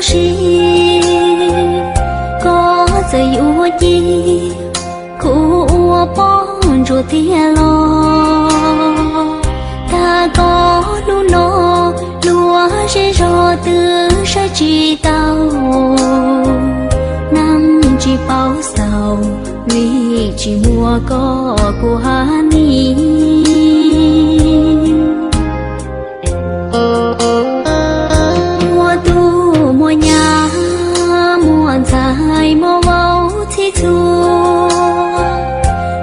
si, koj txawm yuav ci, kuv ua poj ntsuam tiag los. Tag koj hnub no, luag zej zog twb saib tsis taus, neeg tsis paub xaus, vim tsis muaj koj kuv hab ni. Muaj tub muaj nyab, muaj ntxhais muaj vauv txhij txhua,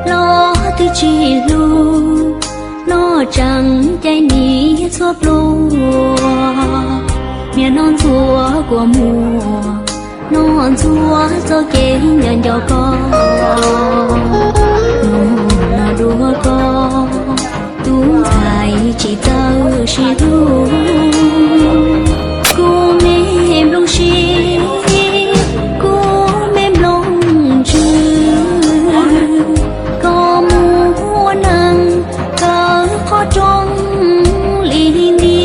los twb tsis hlub, noj tseem cais niam txhua pluag. Niaj hnub ntxuav kua muag, hnub ntxuav txoj kev nco nco koj, hnub no dua koj, tub ntxhais tsis txawj sib hlub. Kuv me nplooj siab, kuv me nplooj ntsws, koj mus ua neeg kawg qhov rooj li nti,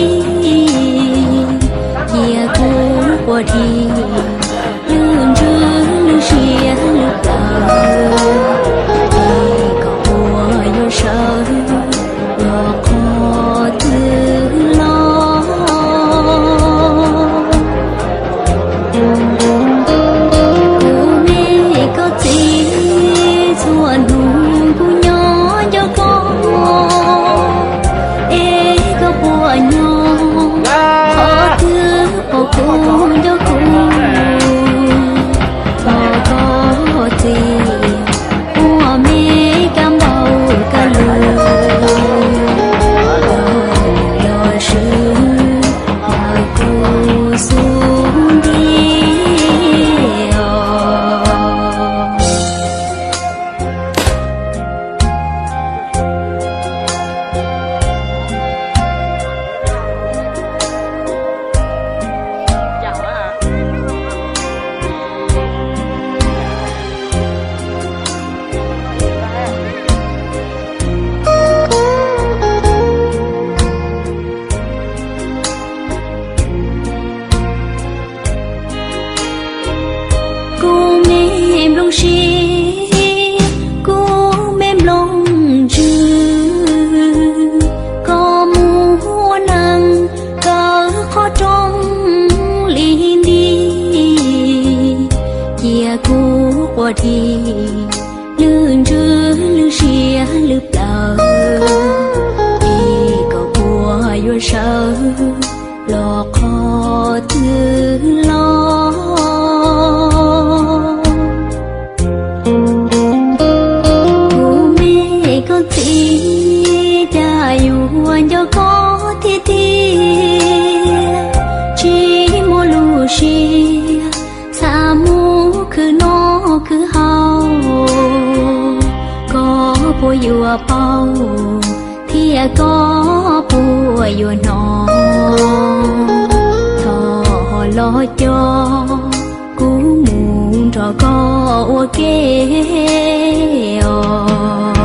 cia kuv quas dhi lwm ntsws lwm siab lwm plawv, es kom kuv yuav sawv los qhov twg los. Kuv me koj txiv, txhua hnub kuv nyob nco koj, es koj puas nyob qhov twg pom kuv nco kuv, thov koj txiv ua me kab npauj kab lus, koj los swb ntawm kuv xub ntiag os. Kuv me nplooj siab, kuv me nplooj ntsws, koj mus ua neeg kawg qhov rooj li nti, cia kuv quas dhi lwm ntsws lwm siab lwm plawv, es kom kuv yuav sawv los qhov twg los. Kuv me koj txiv, cas yuav nco koj tiag tiag, tsis muaj lub siab xav mus khwv noj khwv haus, koj puas yuav paub thiab koj puas yuav hnov, thov los coj kuv mus nrog koj ua ke os.